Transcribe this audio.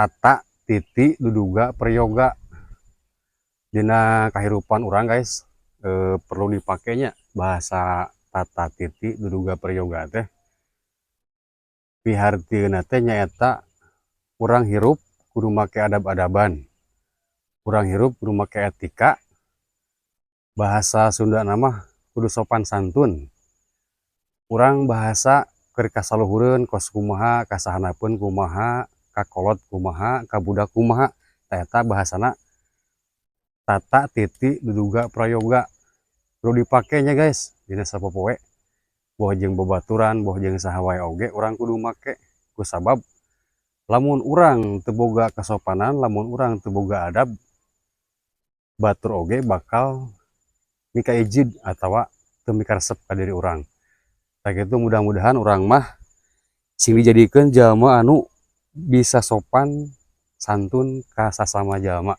Tata titi duduga prayoga. Dina kahirupan urang, guys, perlu dipakainya bahasa tata titi duduga prayoga teh. Pihartieuna teh nyaeta urang hirup kudu make adab-adaban, urang hirup kudu make etika, bahasa Sunda mah kudu sopan santun. Urang bahasa keur kasaluhureun kos kumaha, ka sahanapeun kumaha, ka kolot kumaha, ka budak kumaha, tah eta bahasana tata titi duduga prayoga. Perlu dipake nya, guys, dina sapopoe, boh jeung babaturan, boh jeung saha wae oge urang kudu make, kusabab lamun urang teu boga kasopanan, lamun urang teu boga adab, batur oge bakal mikaijid atawa teu mikaresep ka diri urang. Tah kitu, mudah-mudahan urang mah sing dijadikeun jalma anu bisa sopan santun ka sasama jalma.